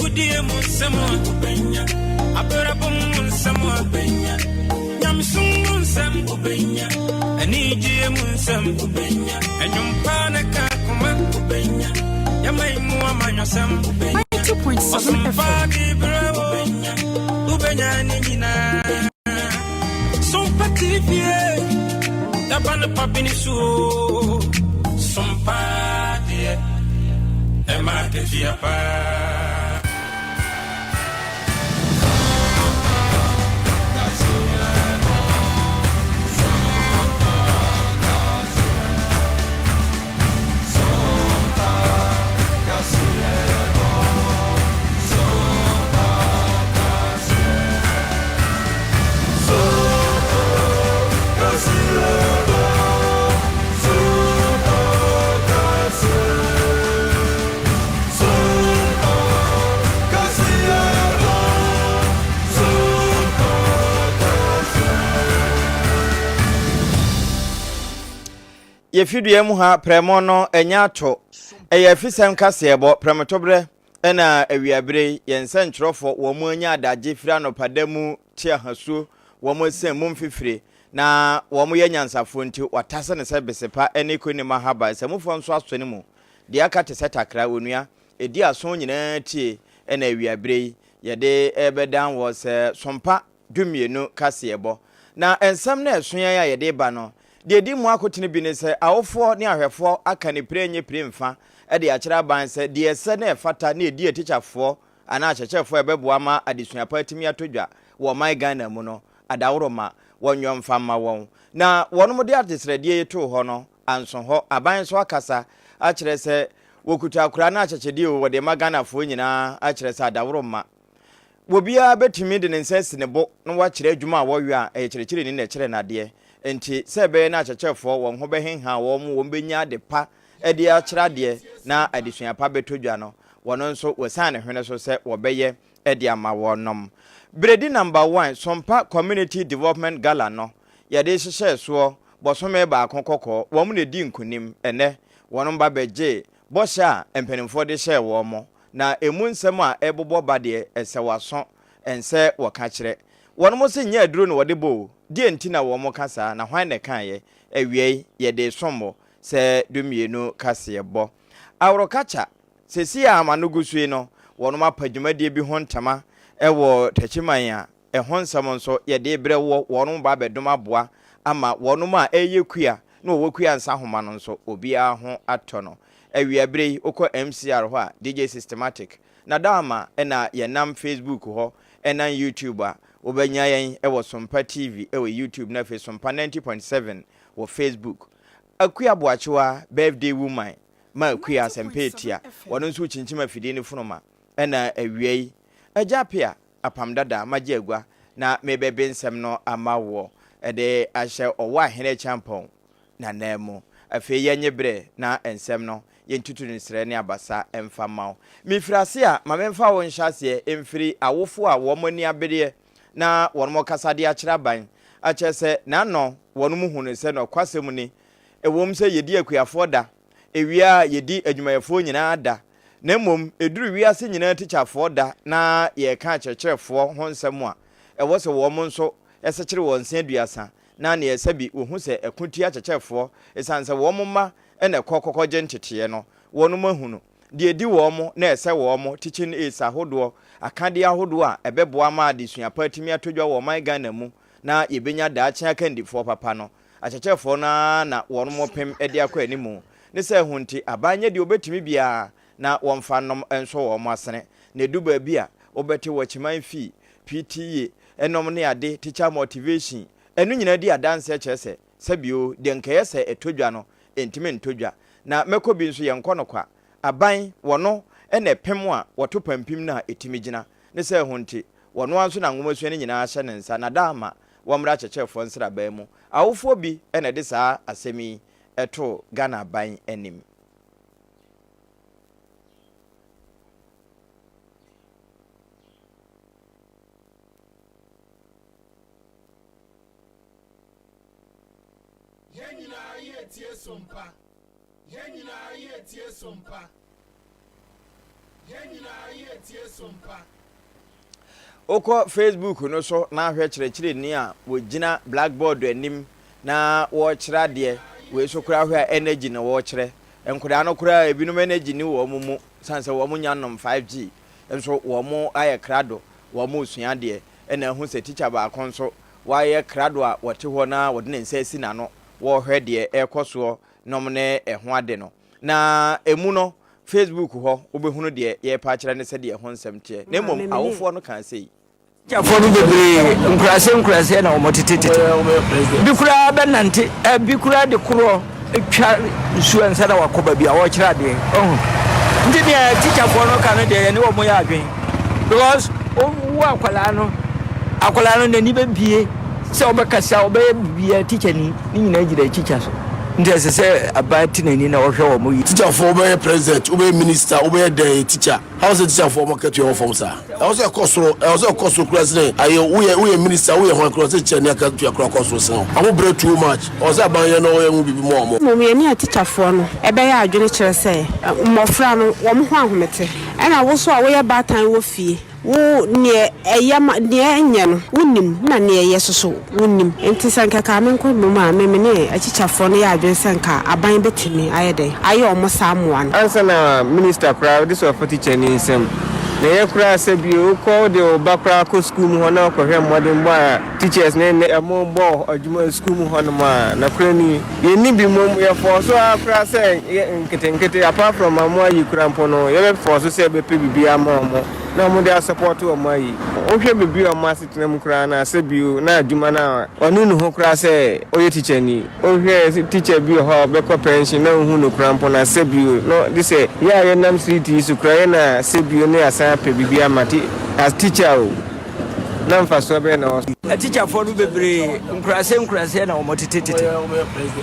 Agodie mu nsɛm a wobɛnya, abrabɔ mu nsɛm a wobɛnya, nyamesom mu nsɛm wobɛnya, anigyeɛ mu nsɛm wobɛnya, ɛnwom pa na ka koma wobɛnya, yɛma yi mu amanyɔsɛm wobɛnya, 90.7 ɔsompa FM. de brɛ wo wobɛnya, wobɛnya ne nyinaa. Sompa TV, yaba no pa bi ne so o. Sompa deɛ, ɛma akatua paa. Yɛfidua mu ha prɛmo no ɛnyɛ ato ɛyɛ afisɛm kaseɛbɔ prɛmotoberɛ ɛna awiabere yi yɛn nsɛntwerɛfoɔ wɔn mu anya adagye firi anɔpa da mu te ahasuo wɔn asiane mu mfifire na wɔn yɛ nyansafoɔ nti wɔatase no sɛ besepa ne konim ahaba nsamufoɔ nso asɔ ne mu deɛ aka te sɛ takra onua ɛdi aso nyinaa tie ɛna awiabere yi yɛde ɛbɛdan wɔ sɛ sompa 12 kaseɛbɔ. Na nsɛm no a ɛso yɛn a yɛde ba no, deɛ ɛdi mu akotene bi ne sɛ awofoɔ ne ahwɛfoɔ aka ne pire nye pire mfa de akyerɛ aban sɛ deɛ ɛsɛ na ɛfata na ɛdi atikyafoɔ anaa akyerɛkyerɛfoɔ a ɛbɛboa ma adesua pa atumi atɔ dwa wɔ ɔman Ghana mu no adaworoma wɔnyɔ mfa mma wɔn. Na wɔnom de adesrɛdeɛ yi too hɔ no anso hɔ. Aban nso akasa akyerɛ sɛ wɔkuta akora no akyɛkyɛdeɛ o wɔde ma Ghanafoɔ nyinaa akyerɛ sɛ adaworoma Obiara bɛtumi de ne nsa asi ne bo na wakyerɛ adwuma a wɔyɔ a ɛyɛ kyerɛkyerɛni na ɛkyerɛ no adeɛ. Enti sɛ ɛbɛyɛ na akyerɛkyerɛfoɔ wɔn ho bɛhenha wɔn, wɔn bɛnya ade pa de akyerɛ adeɛ na adesua pa bɛtɔ dwa no, wɔn nso wɔsiane ne hwene so sɛ wɔbɛyɛ de ama wɔnom. Beredi Number One Sompa Community Development Gala no yɛde hyehyɛɛ soɔ bɔsome baako kɔkɔɔ, wɔn na ɛdii nkonim. Ɛnnɛ wɔn ba bɛgyee bɔhyɛ a mpanimfoɔ de hyɛɛ wɔn Na emu nsɛm a ɛbobɔ ba deɛ, ɛsɛ w'aso, ɛnsɛ wɔka kyerɛ. Wɔnom se nyɛ aduro na wɔde bɔ o, deɛn nti na wɔn ka saa, na hwan na ɛkaeɛ? Awiei, yɛde resom mo sɛ dummienu kaseɛbɔ. Aworokakya, Seesei a amano gu so yi no, wɔnom apa dwumadie bi ho ntama wɔ Takyiman a Ɛho nsɛm nso yɛde rebrɛ woɔ, wɔnom ba abɛdom aboa ama wɔnom a ɛreyɛ kua na wɔwɔ kua nsa homa no nso obiara ho atɔ no. Awia berɛ yi wokɔ MCR hɔ a DJ Systematic na Daama na yɛnam Facebook hɔ ɛnam YouTube a wobɛnya yɛn wɔ Sompa TV wɔ YouTube na afei Sompa 90.7 wɔ Facebook. Akua Boakyewa birthday woman ma Akua Asɛmpa Etia wɔno nso rekyinkyim afidie no funuma ɛna awia yi Agya Apea Apam dada, magye agua, na merebɛbe nsɛm no ama woɔ, de ahyɛ ɔwɔ ahene akyampɔn n'ananmu. Afei yɛnnye berɛ na nsɛm no yɛntutu no nsrɛ ne abasa mfa mma wo. Mefiri ase a, ma memfa wo nhyɛ aseɛ mfiri awofoɔ a wɔn ani abereɛ na wɔrekasa de akyerɛ aban, akyerɛ sɛ n'ano wɔn hu no sɛ nɔkwasɛm ni, ɛwom sɛ yɛdi akuafoɔ da, ɛwie a yɛdi adwumayɛfoɔ nyinaa da, Na mmom ɛduru wiase nyinaa tikyafoɔ da na yɛreka akyerɛkyerɛfoɔ ho nsɛm a, ɛwɔ sɛ wɔn nso sekyere wɔn se aduasa na neɛ sɛbi wɔhu sɛ ɛko tia akyɛkyɛfoɔ ɛsiane sɛ wɔn mma na ɛkɔ kɔkɔgye nteteɛ no, wɔnom ahunu deɛ ɛdi wɔn na ɛsɛ wɔn, teaching aids ahodoɔ, akadeɛ ahodoɔ a ɛbɛboa ma adesua pa atumi atɔ dwa wɔ ɔman Ghana mu na yɛbɛnya daakye akandifoɔ papa no. Akyerɛkyerɛfoɔ no ara na wɔnom pem de akɔ animu. Ne sɛ ho nti, aban nyɛ deɛ wɔbɛtumi biara na wɔmfa nnom nsɔ wɔn asene. Na ɛdu baabi a, wobɛte wɔkyeman fee, PTA nom ne ade, teacher motivation, ɛno nyinaa di adanseɛ kyerɛ sɛ, sɛbio, deɛ nkɛyɛ sɛ ɛtɔ dwa no, ɛntumi ntɔ dwa. Na mɛkɔ bi nso, yɛnkɔ no kwa. Aban, wɔno na ɛpem a wɔto pampim no a ɛtumi gyina. Ne sɛ ho nti, wɔno ara nso na nwomasua no nyinaa hyɛ ne nsa, na da ama wɔmmra akyerɛkyerɛfoɔ nsraban mu. Awofoɔ bi na ɛde saa asɛm yi too Ghana aban anim. Yɛn nyinaa yɛ tie sompa. Yɛn nyinaa yɛ tie sompa. Wokɔ Facebook no so na ahwɛ kyerɛkyerɛni a wɔgyina blackboard anim na wɔrekyerɛ adeɛ, wei so koraa hwɛ a energy na wɔrekyerɛ. Nkwadaa no koraa ebinom energy ni wɔn mu sane sɛ wɔn nya nnom 5G nso wɔn ayɛ krado wɔn resua adeɛ ɛna ahu sɛ tikya baako nso wayɛ krado a wɔte hɔ na wɔde ne nsa asi n'ano wɔrehwɛ deɛ ɛrekɔ soɔ nom ne ɛho ade no. Na emu no, Facebook hɔ, wobɛhunu deɛ yɛrepɛ akyerɛ ne sɛdeɛ ɛho nsɛm teɛ. Na mmom awofoɔ no kaa sei. Tikyafoɔ no bebree nkuraase nkuraase na wɔn tete tete. Bi koraa bɛnante, bi koraa de korɔ twa nsuo ansa na wakɔ baabi a wɔrekyerɛ adeɛ. Ɔho nti deɛ tikyafoɔ no ka no deɛ yɛne wɔn yɛ adwene because wo akwadaa no akwadaa no n'ani bɛbie sɛ ɔbɛkasa ɔbɛyɛ biribiara tikyani ne nyinaa gyina tikya so. Nti ɛsɛ sɛ aban te n'ani na ɔhwɛ wɔn yie. Teacher foɔ wobɛyɛ president wobɛyɛ minister wobɛyɛ dɛn yɛ teacher how sɛ teacher foɔ ɔmo akatua wɔ fam saa ɛwɔ sɛ ɛkɔ soro ɛwɔ sɛ ɛkɔ soro kura sene ayɛ woyɛ woyɛ minister woyɛ hwan kura sɛ teacher ni akatua kura kɔ soro sene ɔmo brɛ too much ɛwɔ sɛ aban yɛ na ɔyɛ ho bibi ma ɔmo. Mmom yɛne atikyafoɔ no bɛyɛ adwene kyerɛ sɛ mmɔfra no wɔn ho ahomete. Ɛna wo nso a woyɛ baatan wɔ fie, Wo, neɛ ɛyɛ ma, neɛ ɛnyɛ no, wo nim, na neɛ ɛyɛ nso so, wo nim. Nti sɛ nka ɛkaa me nko mmom a, me me ne akyikyafoɔ no yɛ adwene sɛ nka aban bɛtumi ayɛ dɛn, ayɛ wɔn saa mmoa no. Ansa na minister koraa wode sɛ ɔfa teacher ni nsam na ɛyɛ koraa sɛ bio wokɔ wode wo ba koraa kɔ school mu hɔ na ɔkɔhwɛ mmɔdenbɔ a teachers ne ne ɛmo bɔ adwuma school mu hɔ nom a nokorɛ ni yɛnni bi mmom yɛ fɔɔso ara koraa sɛ yɛ nketenkete apart from ɔmo ayi koraa mpo no yɛbɛ fɔɔso sɛ yɛbɛpɛ biribi ama ɔmo na ɔmo de asupɔto ɔmo ayi. Wohwɛ baabi a ɔmo asetena mu koraa no a sɛ bio na adwuma no a ɔno nni ho koraa sɛ ɔyɛ tikyani. Wohwɛ tikya bi wɔ hɔ a ɔbɛkɔ pɛnhyen na wonhu no koraa mpo no a sɛ bio no gye sɛ yɛ a yɛnam street yi so koraa yɛ na sɛ bio no yɛasan apɛ biribi ama ti as tikya o na mfasoɔ bɛn na ɛwɔ so. Atikyafoɔ no bebree nkuraase nkuraase na wɔn tete tete.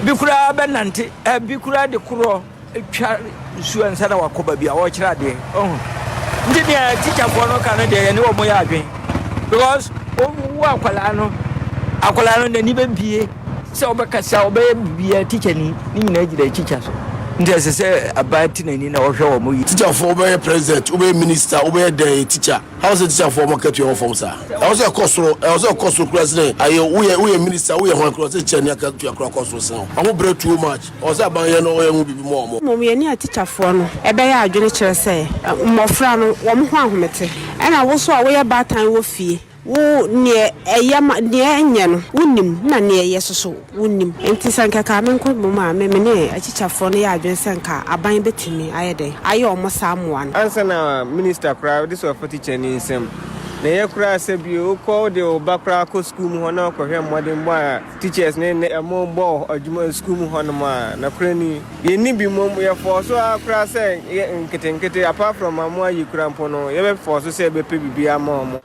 Bi koraa bɛnante, bi koraa de korɔ twa nsuo ansa na wakɔ baabi a ɔrekyerɛ adeɛ ɔho nti deɛ tikyafoɔ no ka no deɛ yɛne wɔn yɛ adwene because wo akwadaa no akwadaa no n'ani bɛbie sɛ ɔbɛkasa ɔbɛyɛ biribiara tikyani ne nyinaa gyina tikya so nti ɛsɛ sɛ aban te n'ani na ɔhwɛ wɔn yie. Tikyafoɔ wobɛyɛ president wobɛyɛ minister wobɛyɛ dɛn yɛ tikya. How sɛ teacher foɔ ɔmo akatua wɔ fam saa? Ɛwɔ sɛ ɛkɔ soro, ɛwɔ sɛ ɛkɔ soro koraa sene ayɛ woyɛ woyɛ minister woyɛ hwan koraa sɛ teacher ni akatua koraa kɔ soro sene wo. Ɔmo brɛ too much, ɛwɔ sɛ aban yɛ na ɔyɛ ho biribi ma ɔmo. Mmom yɛne atikyafoɔ no bɛyɛ adwene kyerɛ sɛ mmɔfra no wɔn ho ahomete. Ɛna wo nso a woyɛ baatan wɔ fie, wo neɛ ɛyɛ ma neɛ ɛnyɛ no wo nim na neɛ ɛyɛ nso so wo nim. Nti sɛ nka ɛkaa me nko mmom a me me ne atikyafoɔ no yɛ adwene sɛ nka aban bɛtumi ayɛ dɛn ayɛ wɔn saa mmoa no. Ansa na minister koraa wode sɛ ɔfa teacher ni nsam na ɛyɛ koraa sɛ bio wokɔ wode wo ba koraa kɔ school mu hɔ na ɔkɔhwɛ mmɔdenbɔ a teachers ne ne ɛmo bɔ adwuma school mu hɔ nom a nokorɛ ni yɛnni bi mmom yɛ fɔɔso ara koraa sɛ yɛ nketenkete apart from ɔmo ayi koraa mpo no yɛbɛ fɔɔso sɛ yɛbɛpɛ biribi ama ɔmo.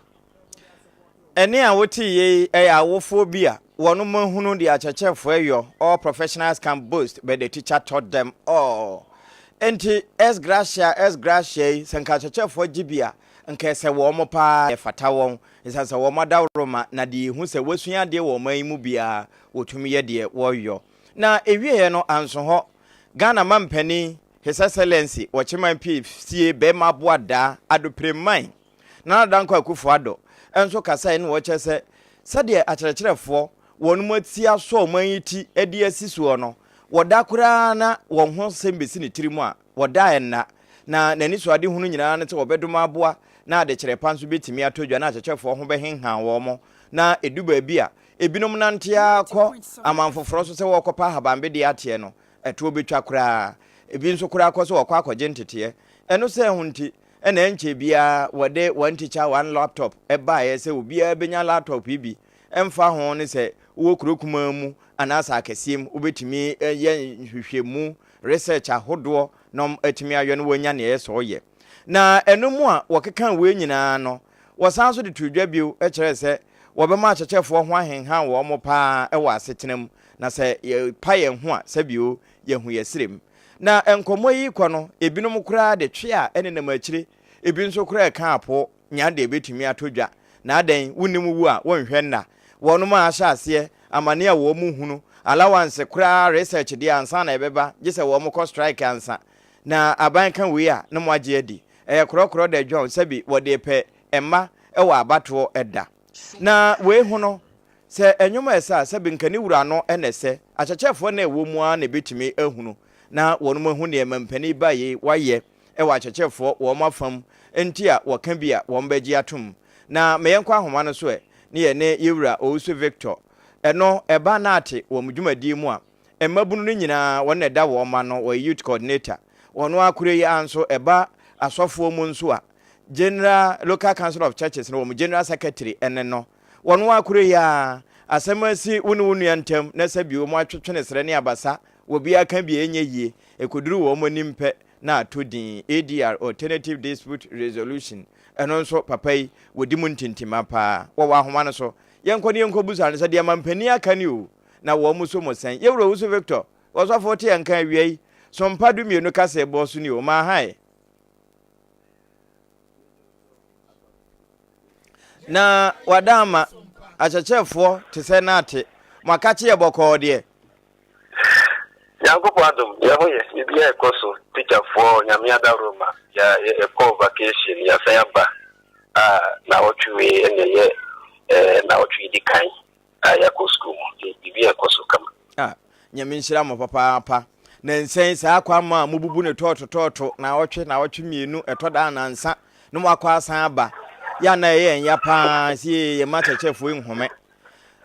Ɛnne a wote yei yɛ awofoɔ bi a wɔnom ahunu deɛ akyerɛkyerɛfoɔ yɔ, all professionals can boast but the teacher taught them all. Enti ex gratia ex gratia yi sɛ nka akyerɛkyerɛfoɔ gye bi a nka ɛsɛ wɔn paa, ɛfata wɔn ɛsiane sɛ wɔn adaworoma na deɛ yɛhu sɛ wɔasua adeɛ wɔ ɔman yi mu biara wɔtumi yɛ deɛ wɔyɔ. Na ɛwieɛ no anso hɔ, Ghana mampanin His Excellency Wɔkyeman Piesie Bɛɛma Aboadaa Adoperemman Nana Dankwa Akufo Addo nso kasae na ɔkyerɛ sɛ sɛdeɛ akyerɛkyerɛfoɔ wɔn ati asɔ ɔman yi ti de asi soɔ no, wɔda koraa na wɔn ho asɛm bɛsi ne tirim a, wɔda ɛnna. Na n'anisoadehunu nyinaa ne sɛ wɔbɛdom aboa na adekyerɛ pa nso bɛtumi atɔ dwa na akyerɛkyerɛfoɔ ho bɛhenhan wɔn na ɛdu baabi a ebinom nante ara kɔ aman foforɔ so sɛ wɔrekɔpɛ ahabanbedeɛ ateɛ no, ɛtoɔ bɛtwa koraa. Ebi nso koraa kɔ sɛ wɔkɔ akɔgye nteteɛ. Ɛno sɛ ho nti, Ɛna ɛnkyɛ biara wɔde One Teacher One Laptop baeɛ sɛ obiara bɛnya laptop yi bi, ɛmfa ho ne sɛ wowɔ kuro kumaa mu anaasɛ akɛseɛ mu, wobɛtumi yɛ nhwehwɛmu, research, ahodoɔ na wɔatumi ayɔ na wɔanya deɛ ɛyɛ sɛ ɔyɛ. Na ɛno mu a wɔkekaa wei nyinaa no, wɔsan nso de too dwa bio kyerɛɛ sɛ wɔbɛma akyɛkyɛfoɔ ho ahenhan wɔn pa ara wɔ asetena mu, na sɛ yɛpa yɛn ho a sɛbio yɛahu yɛn serem. Na nkɔmmɔ yi rekɔ no, ebinom koraa de twe a ɛnenam akyire, ebi nso koraa reka apo, nya deɛ ɛbɛtumi atɔ dwa. Na adɛn, wonnim wu a, wonhwɛ nna. Wɔnom a ahyɛ aseɛ, amane a wɔn hunu, allowance koraa research deɛ ansa na ɛbɛba, gye sɛ wɔn kɔ strike ansa. Na aban ka wei a, na moagye adi. Ɛyɛ korɔkorɔ da dwɔn sɛbi wɔde repɛ mma wɔ abatoɔ da. Na wei ho no, sɛ nnwom a ɛsɛ a, sɛbi nka ne wura no na ɛsɛ. Akyerɛkyerɛfoɔ no a ɛwɔ mu ara na ɛbɛtumi ahunu na wɔnom ahu deɛ mampanin ba yei wayɛ wɔ akyerɛkyerɛfoɔ wɔn afam nti a wɔka bi a wɔn bɛgye atom. Na ma yɛnkɔ ahoma no so ɛ ne yɛne yɛwura Owusu Victor. Ɛno ɛba Naate wɔn dwumadie mu a, mmabunu no nyinaa wɔn na ɛda wɔn ano, wɔyɛ youth coordinator. Wɔn ara koro yi ara nso ɛba asɔfoɔ mu nso a, General Local Council of Churches no wɔn General Secretary ne no. Wɔn ara koro yi ara, asɛm asi wo ne wo nua ntam na sɛ bio moatwetwene serɛ ne abasa, obiara ka bi a ɛnyɛ yie, ɛkɔduru wɔn anim pɛ na ato din ADR, Alternative Dispute Resolution, ɛno nso papa yi wɔdi mu ntintimma paa. Wɔwɔ ahoma no so. Yɛnkɔ na yɛnkɔbusa no sɛ deɛ mampanin aka ni o, na wɔn nso mo sɛn? Yɛwura Owusu Victor, Ɔsɔfo wote yɛn nka awia yi, Sompa dumienu kaseɛbɔ so ni o, maahae. Na wada ama akyerɛkyerɛfoɔ te sɛ naate, mo akakye yɛ bɔkɔɔ deɛ. Nyankopɔn adom, yɛ ho yɛ, biribiara ɛkɔ so, teacherfoɔ, Nyame adaworoma, yɛ yɛkɔɔ vacation, yɛasan aba a naawɔtwe wei ɛna ɛyɛ ɛɛ naawɔtwe yi di kan a yɛakɔ sukuu mu, nti biribiara ɛkɔ so kama. Ah, Nyame nhyira mo papaapa. Nansa yi saa kwamma a mobubu no tɔɔto tɔɔto, naawɔtwe, naawɔtwe mmienu, ɛtɔ da a nansa, na moakɔ asan aba. Yɛ a na ɛyɛ yɛn ya paa sɛ yee yɛn mma akyerɛkyerɛfoɔ yi nhome.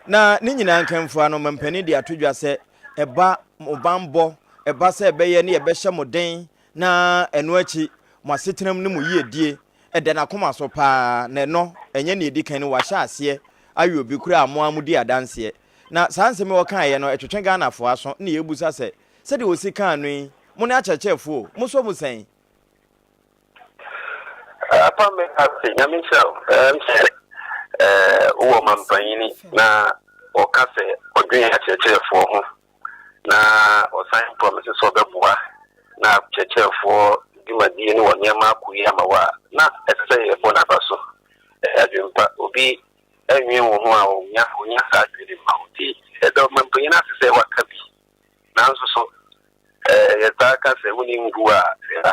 Na ne nyinaa nkamfua no, mampanin de ato dwa sɛ ɛba mo banbɔ, ɛba sɛ ɛbɛyɛ ne yɛbɛhyɛ mo den na ɛno akyi mo asetenam ne mo yiedie ɛda n'akoma so paa na ɛno ɛnyɛ nea ɛdi kan no wahyɛ aseɛ ayɛ obi koraa a mo ara modi adanseɛ. Na saa nsɛm yi ɔkaeɛ no ɛtwetwe Ghanafoɔ aso na yɛbusa sɛ sɛdeɛ ɔsi kaa no yi mo ne akyerɛkyerɛfoɔ o, mosɔ mu sɛn? Apa me ase nyame nhyira wo. Ɛm sɛ wowɔ mampanyini na ɔka sɛ ɔdwen akyerɛkyerɛfoɔ ho na ɔsan promise sɛ ɔbɛboa na akyerɛkyerɛfoɔ dwumadie ne wɔ nneɛma akɔ yi ama wo a na ɛsɛ sɛ yɛbɔ n'aba so. Ɛyɛ adwempa. Obi ɛnwen wo ho a ɔnya ɔnya saa adwene no mma wo nti ɛdɔ mampanyin ase sɛ waka bi nanso so yɛtaa ka sɛ wonni ngu a hwɛ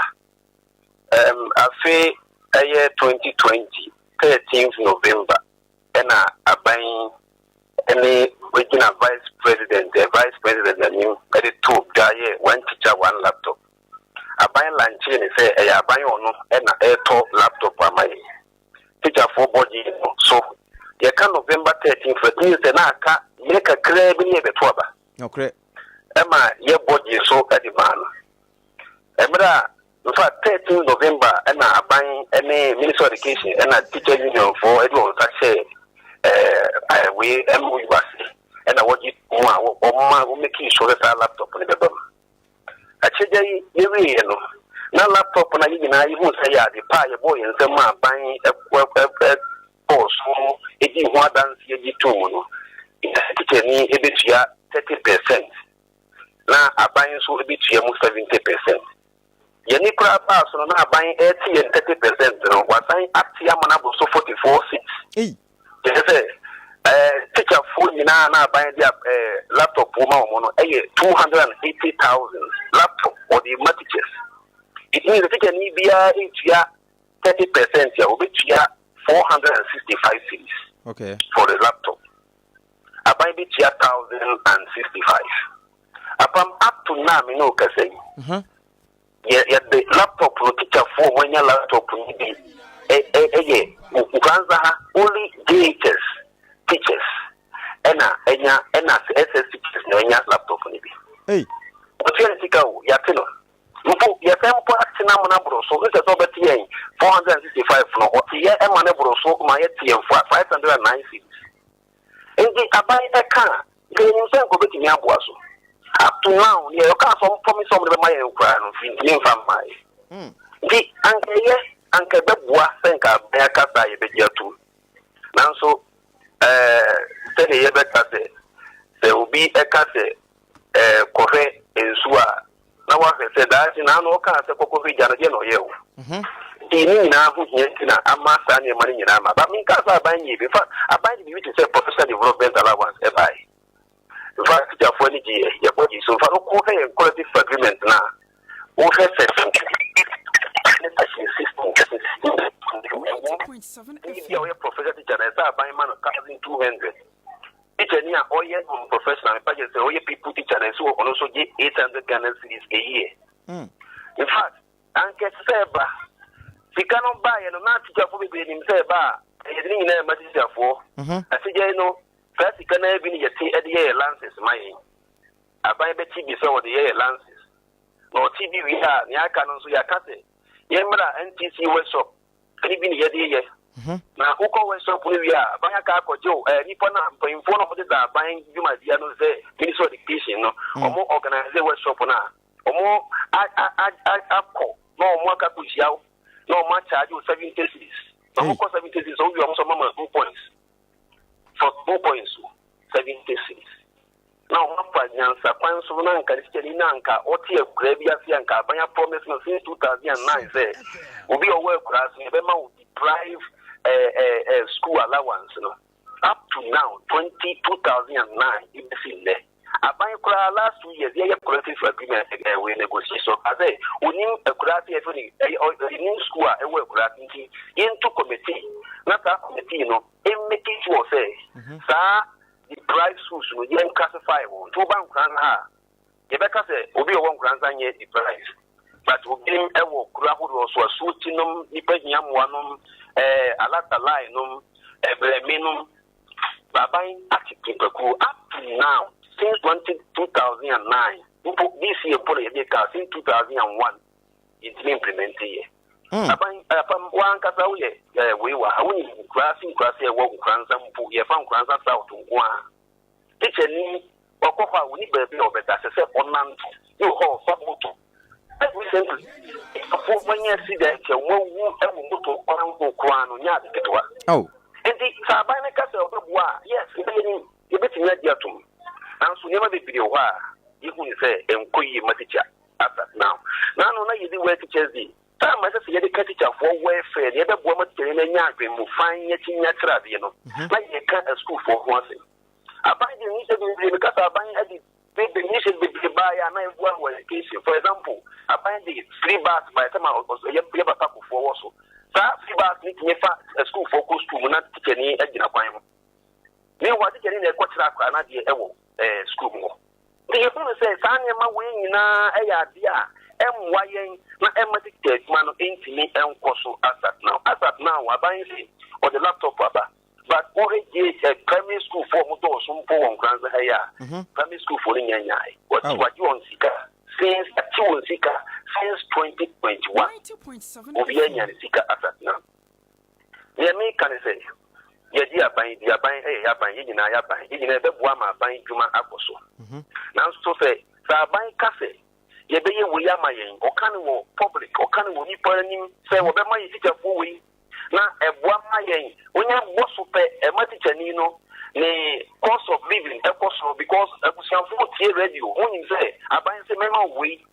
Um, afe ɛyɛ 2020, 13th November, ɛna aban ɛne wɔgyina vice president, eh, vice president anim ɛde to dwa yɛ one teacher one laptop. Aban lankyee ne sɛ ɛyɛ aban ɔno ɛna ɛretɔ laptop ama yɛ. Teacherfoɔ bɔgye no so yɛka November 13th, ɛtumi sɛ na aka mmerɛ kakraa bi ne yɛbɛto aba. Nokorɛ. Ɛma yɛbɔ gyee so de maa no. Mmerɛ a, in fact, 13 November ɛna aban ne Ministry of Education ɛna Teacher Union foɔ de wɔn nsa hyɛɛ ɛɛ wei MOU ase ɛna wɔgye mu a wɔma wɔn make sure sɛ saa laptop no bɛba mu. Akyɛgya yi yɛwieɛ no, na laptop no a yɛn nyinaa yɛhu sɛ yɛ ade pa a yɛbɔɔ yɛn nsam ma aban kɔɔ so dii ho adanseɛ gye too mu no, tikyani bɛtua 30 percent na aban nso bɛtua mu 70%. Yɛni koraa baa so no, na aban ɛte yɛn 30% no, wasan ate ama no abɔ so 44 cedis. Kyerɛ sɛ tikyafoɔ nyinaa na aban de laptop ma wɔn no ɛyɛ 280,000 laptop wɔde ma teachers. It means tikyani biara ɛtua 30% a, wɔbɛtua 465 cedis for the laptop. Aban bɛtua 1,065. Apam up to now me ne wo kasa yi, yɛde laptop no, teacherfoɔ a wɔanya laptop no bi ɛyɛ Nkoranza ha only JHS teachers ɛna ɛnya, ɛna SS teachers na ɛnya laptop no bi. Wɔtua ne sika o, yɛate no mpo, yɛsɛn mpo atena mo no aboro so nsɛ sɛ ɔbɛte yɛn 465 no, ɔte yɛ ɛma no boro so ma yɛte yɛn 509 cedis. Nti aban ɛka a yɛnim sɛ nka obɛtumi aboa so. Up to now deɛ ɔka sɛ ɔmpɔmi sɛ ɔmde bɛma yɛn koraa no, ntumi mfa mmaa yɛ. Nti anka ɛyɛ anka ɛbɛboa sɛ nka aban aka saa yɛbɛgye atom, nanso sɛdeɛ yɛbɛka sɛ obi ɛka sɛ kɔhwɛ nsuo a na wahwɛ sɛ daakye na ano ɔkaa sɛ kɔkɔhwɛ gya no deɛ na ɔyɛ o. Nti ne nyinaa ho hia nti na ama saa nneɛma no nyinaa ma ba. Menka sɛ aban nyɛ bi fa, aban de biribi te sɛ professional development allowance ɛbae nfa tikyafoɔ ani gye yɛ yɛbɔ gye so nfa no kɔ hwɛ yɛn collective agreement no a wohwɛ section ne section Section 16, Section 16 ɛwɔ bi a ɔyɛ professional teacher na ɛsɛ aban ma no 1200. Teacher ni a ɔyɛ non professional, mepa kyɛ sɛ ɔyɛ people teacher na ɛsɛ ɔno nso gye 800 Ghana cedis a year. In fact, anka ɛsɛ sɛ ɛba sika no baeɛ no na teacherfoɔ bebree nim sɛ ɛba a ɛyɛ de ne nyinaa ɛma teacherfoɔ. Asigya no saa sika no bi no yɛte de yɛyɛ allowances ma yɛn. Aban bɛkyi bi sɛ wɔde yɛyɛ allowances na ɔte bi wie a, nea aka no nso yɛaka sɛ yɛmmra NTC workshop ɛne bi ne yɛde yɛ. Na wokɔ workshop no wie a, aban aka akɔgye wo nipa no a mpanyimfoɔ no a wɔde da aban dwumadea no sɛ Ministry of Education no, ɔmo organise workshop no a ɔmo akɔ na ɔmo aka akɔhyia wo na ɔmo akyagye wo 70 cedis na ɔmo kɔ 70 cedis, ɔmo wie ɔmo sɛ ɔmo ama 2 points for 2 points o, 70 cedis na ɔmo afa nyansa kwan so na nka tikyani na nka ɔte akura bi ase a nka aban promise no since 2009 sɛ obi a ɔwɔ akura ase yɛbɛma wo deprive school allowance no. Up to now, 2009 ebesi nnɛ, aban koraa last 2 years yɛyɛ collective agreement wei negotiation asɛ onim akura ase yɛfɛ no ɛyɛ ɔnim school a ɛwɔ akura ase nti yɛnto committee na saa committee no mmake sure sɛ saa deprived schools no yɛn classify wɔn. Nti woba Nkoranza ha a, yɛbɛka sɛ obi a ɔwɔ Nkoranza nyɛ deprived, but obinom ɛwɔ kuro ahodoɔ so, Asuoti nom, nipa hia mmoa nom, Alatalai nom, ɛbrɛme nom. Baban ate nipakuo up to now since 2009 mpo, this year mpo na yɛde ka since 2001 yɛntumi implement yɛ. Aban apam wankasa woyɛ wei wɔ ha, wonim nkuraase nkuraase a ɛwɔ Nkoranza mpo, yɛfa Nkoranza South nko a, teacher ni ɔkɔ hɔ a wɔni baabi a ɔbɛda sɛ ɔnante ne wɔ hɔ a ɔfa moto. Recently afo wɔnyɛ accident a wɔawu wɔ moto kwan ho koraa no nyɛ ade ketewa. Oh. Nti sɛ aban no ka sɛ ɔbɛboa a, yes, yɛbɛyɛ nim yɛbɛtumi agye atom, nanso nneɛma bebree wɔ hɔ a yɛhu ne sɛ ɛnkɔ yie ma teacher as at now. Naano na yɛdi World Teachers Day time a ɛsɛ sɛ yɛde ka teacherfoɔ welfare ne yɛbɛboa ma teacher no anya adwemmu fan yɛkyi nya kyerɛ adeɛ no na yɛka asukuufoɔ ho asɛm. Aban de initiative bebree, meka sɛ aban de bebe initiative bebree baeɛ a na ɛboa wɔ education. For example, aban de free bus baeɛ sɛ ma yɛ papa kofoɔ wɔ so. Saa free bus ne tumi fa asukuufoɔ kɔ sukuu mu na teacher ni agyina kwan ho. Meanwhile, teacher ni na ɛkɔkyerɛ akwaraa no adeɛ ɛwɔ sukuu mu hɔ. Nti yɛhu no sɛ saa nneɛma wei nyinaa ɛyɛ adeɛ a ɛmmoa yɛn na ɛma teacher adwuma no ntumi nkɔ so as at now. As at now, aban sɛ ɔde laptop aba, but wɔhwɛ gye primary school foɔ ɔmo dɔɔso mpo wɔ Nkoranza ha yi a, primary school foɔ no nya nyae wɔte wagye wɔn sika since ate wɔn sika since 2021, obiara nya ne sika as at now. Deɛ meka ne sɛ yɛgye aban di, aban ɛyɛ yɛaban, yɛn nyinaa yɛaban, yɛn nyinaa yɛbɛboa ma aban dwuma akɔ so. Nanso sɛ aban ka sɛ yɛbɛyɛ wei ama yɛn, ɔka no wɔ public, ɔka no wɔ nipa anim sɛ wɔbɛma yɛ tikyafoɔ wei na ɛboa ma yɛn wonya bɔ so pɛ, ɛma tikyani no ne cost of living ɛkɔ soro because abusuafoɔ tie radio, wonim sɛ aban sɛ mɛma wei,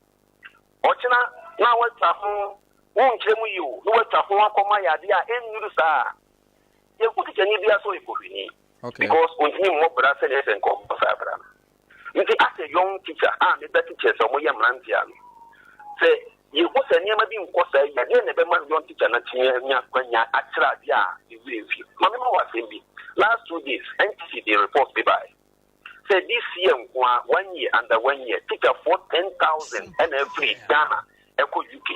ɔkyena na watwa ho wonkyerɛ mu yi o na watwa ho akɔma yɛ adeɛ a ɛnnuru saa a yɛhu tikyani bi asɛ ɔyɛ kɔhwini because ɔntumi mmɔ bra sɛdeɛ sɛ nkɔmmɔ saa bra no. Nti as a young teacher a mebɛ teachers a wɔyɛ mmeranteɛ no sɛ yɛhu sɛ nneɛma bi nkɔ saa yi, adeɛ na ɛbɛma young teacher no atumi anya kwanya akyerɛ adeɛ a ɛwerɛ mfi ma mema wɔ asɛm bi. Last 2 days NTC de report bi bae sɛ this year nko a, one year, under one year, teacherfoɔ 10,000 ɛna afiri Ghana ɛkɔ UK.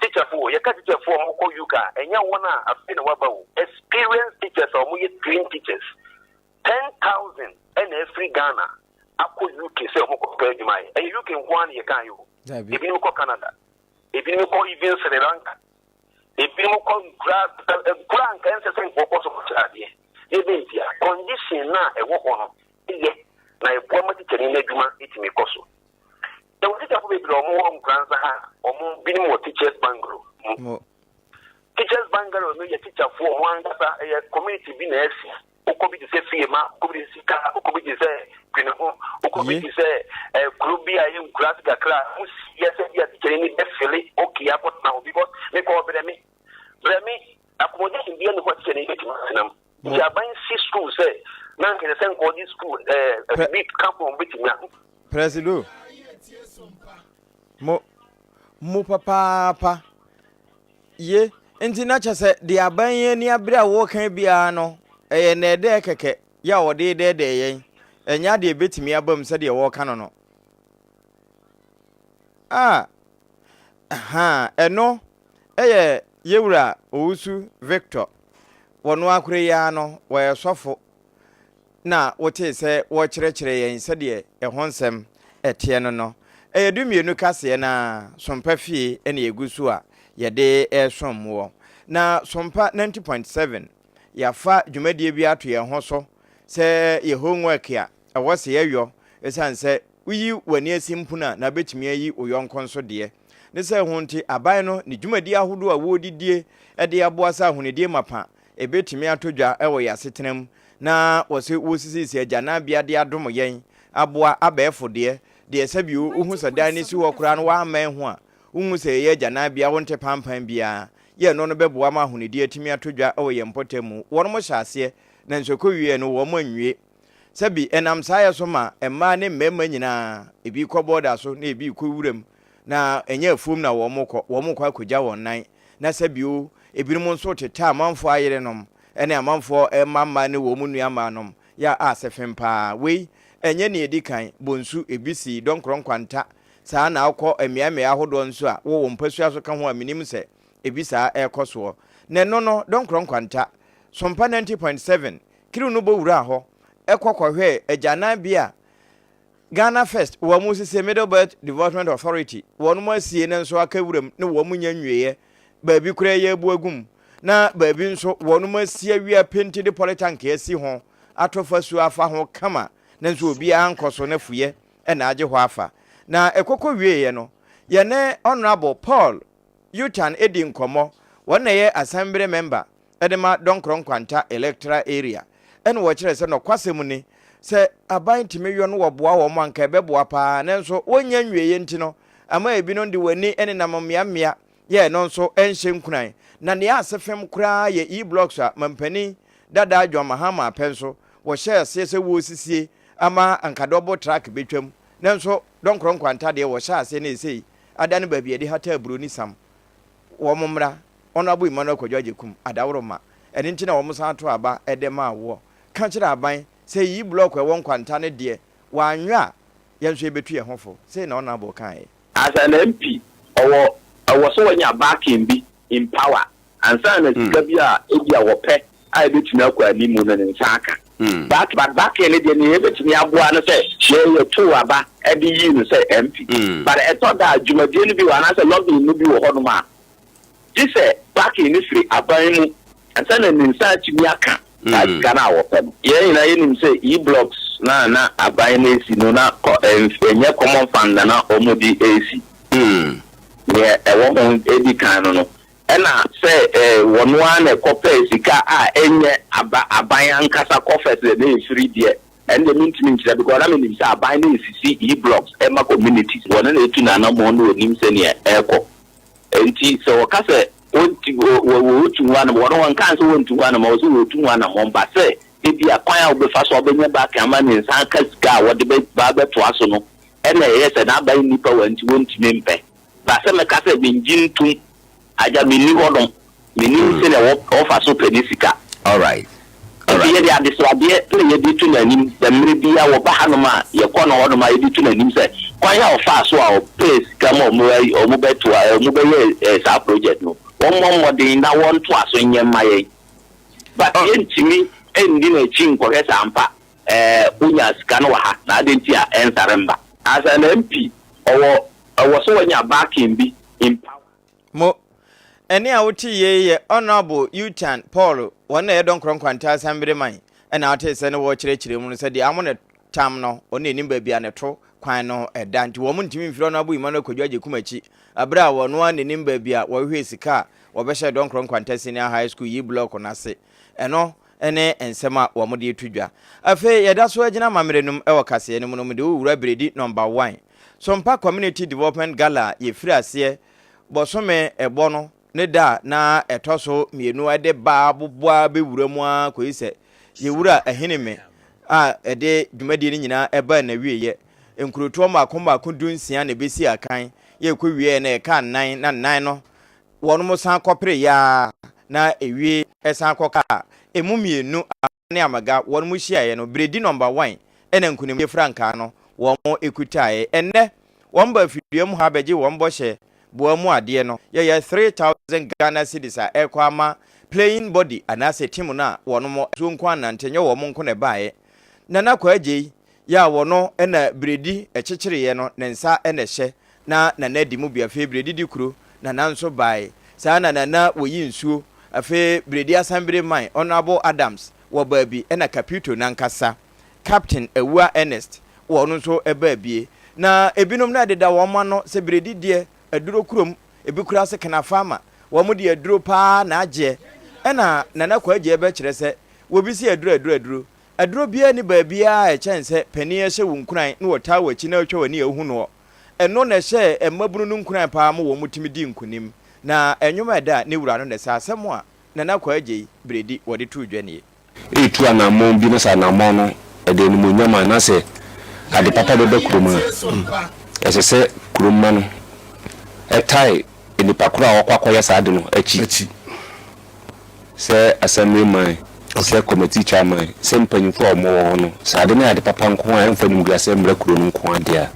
Teacherfoɔ, yɛka teacherfoɔ a wɔkɔ UK a, ɛnyɛ wɔn a afei na waba o, experienced teachers a wɔyɛ trained teachers 10,000 ɛna afiri Ghana akɔ UK sɛ wɔn kɔ pɛ adwuma yɛ. Ɛyɛ UK nko ara na yɛka yɛ o. Ebinom kɔ Canada, ebinom kɔ even Sri Lanka, ebinom kɔ nkura nkura nka ɛnsɛ sɛ nkɔkɔ so kɔkyerɛ adeɛ. Ebi ntia condition na ɛwɔ hɔ no yɛ na ɛboa ma tikyani no adwuma etumi kɔ so. Ɛwɔ tikyafo bebree a wɔn wɔ Nkoranza ha, wɔn binom wɔ teachers bungalow mu. Teachers bungalow no yɛ tikyafoɔ wɔn ankasa, ɛyɛ community bi na ɛsi. Wokɔ bi te sɛ Fiema, wokɔ bi te sɛ Sika, wokɔ bi te sɛ Dwene ho, wokɔ bi te sɛ kuro bi a ɛyɛ nkura ase kakra a mo si yɛ sɛ bi a tikyani ni bɛfele okay akɔtena hɔ because mekɔ brɛ me accommodation bi ɛne hɔ a tikyani bɛtumi atena mu. Nti aban si school sɛ na nkɛsɛ sɛ nkɔgye school bi ka ho bɛtumi a Presido, mo mo papaapa. Ye, nti na kyɛ sɛ deɛ aban yi ani abere a wɔreka biara no, ɛyɛ nnɛɛdɛɛ kɛkɛ yɛ a wɔde redɛɛdɛɛ yɛn. Ɛnyɛ adeɛ ɛbɛtumi aba mu sɛdeɛ wɔreka no no. Ah, ahaa, ɛno yɛ Yewura Owusu Victor. Wɔno ara yi ara no, wɔyɛ sɔfo na wotee sɛ wɔrekyerɛkyerɛ yɛn sɛdeɛ ɛho nsɛm teɛ no no. Ɛyɛ dumienu kaseɛ no ara, Sompa Fie na yɛgu so a yɛde resom woɔ. Na Sompa 90.7, yɛafa dwumadie bi ato yɛn ho so sɛ yɛ homework a ɛwɔ sɛ yɛyɔ ɛsiane sɛ woyi w'ani asi mpono a na bɛtumi ayi wo yɔnko nso deɛ. Ne sɛ ho nti aban no ne dwumadie ahodoɔ a wɔredidie de aboa sɛ ahonidie mapa ɛbɛtumi atɔ dwa wɔ yɛn asetena mu na wɔse wɔresisisisi agyananbea de adom yɛn aboa abɛɛfo deɛ, deɛ sɛbio wohu sɛ dan no si hɔ koraa no woammɛn ho a wonhu sɛ ɛyɛ agyananbea, wonte pampan biara, yɛ ɛno no bɛboa ma ahonidie atumi atɔ dwa wɔ yɛn mpɔtam mu. Wɔnom hyɛ aseɛ nanso ɛkɔwieɛ no wɔn anwie. Sɛbi ɛnam saa yɛ so ma mmaa ne mmarima nyinaa ebi rekɔ bɔɔda so na ebi rekɔ wuram na ɛnyɛ afuom na wɔn rekɔ, wɔn rekɔ akɔgya wɔn nan na sɛbi ebinom nso retete amanfoɔ ayerenom ne amanfoɔ mma mma ne wɔn nua mmaa nom yɛ a ase fem paa. Wei ɛnyɛ nea ɛdi kan, Bonsu, ebi sii, Dɔnkorɔ Nkwanta, saa na wokɔ mmeae mmeae ahodoɔ nso a wɔ wɔn mpasua so ka ho a menim sɛ ebi saa ɛrekɔ soɔ. Na ɛno no, Dɔnkorɔ Nkwanta, Sompa 90.7, Kiriw no bɔ wuraa hɔ kɔ kɔhwɛɛ agyananbea a Ghana First wɔn sisi Middle Belt Development Authority wɔn asie no nso aka wuram ne wɔn nya nwieɛ baabi koraa yɛ abu agum na baabi nso wɔn asi awie apenti de polytank asi ho ato fasuo afa ho kama nanso obiara nkɔ so na fuyɛ na agye hɔ afa na ɛkɔkɔ wieɛ no yɛne Honourable Paul Yutan di nkɔmmɔ wɔn na ɛyɛ Assembly member de ma Dɔnkorɔ Nkwanta Electoral Area ɛna wɔkyerɛɛ sɛ nɔkwasɛm ni sɛ aban tumi yɔ no wɔboa wɔn a anka ɛbɛboa paa nanso wɔnnya nwieɛ nti no ama ebinom de wɔn ani nenam mmeammea yɛ ɛno nso ɛnhyɛ nkuran na nea ase fem koraa yɛ E-blocks a mampanin dada John Mahama apɛ nso wɔhyɛɛ aseɛ sɛ wɔresisie ama anka double track bɛtwam nanso Dɔnkorɔ Nkwanta deɛ wɔhyɛɛ aseɛ na ɛsei adane baabi a yɛde hata aburo ne sam wɔn mmra Honourable Emmanuel Kwadwo Agyekum Adaworoma, ɛno nti na wɔn san too aba de maa woɔ. Ka kyerɛ aban sɛ yiyi blɔɔko a ɛwɔ Nkwanta no deɛ, wɔanwɛ a, yɛn nso yɛbɛtu yɛn ho fo. Sei na Honourable kaeɛ. As an MP, ɔwɔ ɛwɔ sɛ ɔnya backing bi in power ansa na sika bi a ebia wɔpɛ a ebetumi akɔ anim no ne nsa aka. But but backing no deɛ nea ebetumi aboa no sɛ yɛn yɛtoo aba de yii no sɛ MP. But ɛtɔ da a dwumadie no bi wɔ anaasɛ lobbying no bi wɔ hɔnom a Gye sɛ backing no firi aban mu ansa na ne nsa atumi aka saa sika no a wɔpɛ no. Yɛn nyinaa yɛnim sɛ E-blocks no a na aban no resi no na ɛnyɛ common fund na na wɔde resi. Deɛ ɛwɔ ho di kan no no, ɛna sɛ wɔn ara na ɛkɔpɛɛ sika a ɛnyɛ aban ankasa coffers na ɛfiri deɛ, ɛno deɛ mentumi nkyerɛ because na menim sɛ aban no resisi E-blocks ma communities. Wɔn na ɛtu n'anammɔn na wɔnim sɛdeɛ ɛrekɔ. Enti sɛ wɔka sɛ wɔnti wɔ wɔ wɔretu ho anamɔn, wɔn wɔnkaa sɛ wɔntu ho anamɔn, wɔse wɔretu ho anamɔn, but sɛ ebia kwan a wobɛfa so a wobɛnya backing ama ne nsa aka sika a wɔde bɛ ba abɛtoa so no ɛna ɛyɛ sɛ n'aban nni power nti wɔntumi mpɛ. But sɛ mɛka sɛ mengye ntom, agya menni hɔnom, mennim sɛnea wɔ wɔfa so pɛ ne sika. Alright. Enti yɛde adesradeɛ na yɛde to n'anim sɛ mmerɛ biara wɔba hanom a, yɛkɔ no hɔnom a, yɛde to n'anim sɛ kwan a ɔfaa so a ɔpɛɛ sika ma wɔn wɔbɛtoa wɔbɛyɛɛ saa project no, wɔmmɔ mmɔden na wɔntoa so nyɛ mma yɛn. But yɛntumi nni n'akyi nkɔhwɛ sɛ ampa ɛɛ wonyaa sika no wɔ ha na adɛn nti a ɛnsare mma. As an MP, ɔwɔ ɛwɔ sɛ wanya backing bi in power. Mo, ɛnne a wote yei yɛ Honourable Utan Paul, wɔn na ɛyɛ Dɔnkorɔ Nkwanta Asambere man, ɛna wotee sɛ ne wɔrekyerɛkyerɛ mu no sɛ deɛ amo ne tam no, ɔno na ɛnim baabi a ne to kwan no ɛda, nti wɔn ntumi mfiri Honourable Emmanuel Kwadwo Agyekum akyi, aberɛ a wɔn ara na ɛnim baabi a wɔhwehwɛɛ sika a wɔbɛhyɛɛ Dɔnkorɔ Nkwanta Senior High School yi blɔɔko no ase. Ɛno ne nsɛm a wɔde reto dwa. Afei yɛda so agyina amammerɛ no mu wɔ kaseɛ no mu no, mede wo wura Biredi Nɔmba One. Sompa Community Development Gala a yɛfiri aseɛ bɔsome ɛbɔ no ne da a na ɛtɔ so mmienu de ba aboboa bɛwura mu ara kɔyi sɛ yɛwura Ahinime a ɛde dwumadie no nyinaa ɛbaa n'awieɛ. Nkurotoɔ mmaako mmaako 16 na ɛbɛsi akan. Yɛrekɔ wieɛ na ɛkaa nnan na nnan no. wɔnom san kɔpereeɛ ara na ewie san kɔkaa emu mmienu Ama ne Amaga wɔnom hyiaeɛ no Bredi number one ɛna nkunimdie frankaa no wɔn kutaeɛ. Ɛnnɛ wɔn ba afidua mu ha bɛgye wɔn bɔhyɛ boa mu adeɛ no yɛyɛ 3000 Ghana cedis a ɛrekɔ ama playing body anaasɛ team no a wɔnom nsuo nko anante nyɛ wɔn nko na ɛbaeɛ. Nana Kwaa Gyei yɛ a wɔno na Bredi kyekyereeɛ no ne nsa na ɛhyɛ na Nana di mu bi afei Bredi di kuro Nana nso bae saa na Nana wɔyi nsuo afei Bredi Asanbire man Honourable Adams wɔ baabi ɛna Capito nankasa Captain Awua Ernest wɔ ɔno nso baa bie na ebinom na ɛdeda wɔn ano sɛ Bredi deɛ aduro kurom ebi koraa se Kanafaama wɔn deɛ aduro paa na agyeɛ ɛna Nana Kwaa Gyei bɛkyerɛ sɛ wɔbi se aduro aduro aduro Aduro biara nni baabiara a ɛkyɛn sɛ panin hyɛ wo nkuran na ɔtaa w'akyi na ɔtwa w'ani a wohu noɔ. Ɛno na ɛhyɛɛ mmabunu no nkuran paa ma wɔtumi dii nkonim. Na nnwom a ɛda ne wura no nnɛ saa asɛm a Nana Kwaa Adjei Bredi wɔde too dwa nie. Retu anammɔn bi na sɛ anammɔn no ɛde animuonyam anaasɛ ade papa bɛba kurom a, ɛsɛ sɛ kurom mma no tae nnipa korɔ a wɔakɔ akɔyɛ saa ade no akyi. Sɛ assemblyman, sɛ committee chairman, sɛ mpanyimfo a wɔwɔ hɔ no, sɛ ade no yɛ ade papa nko a ɛmfa animguase mmrɛ kuro no nko ara deɛ a,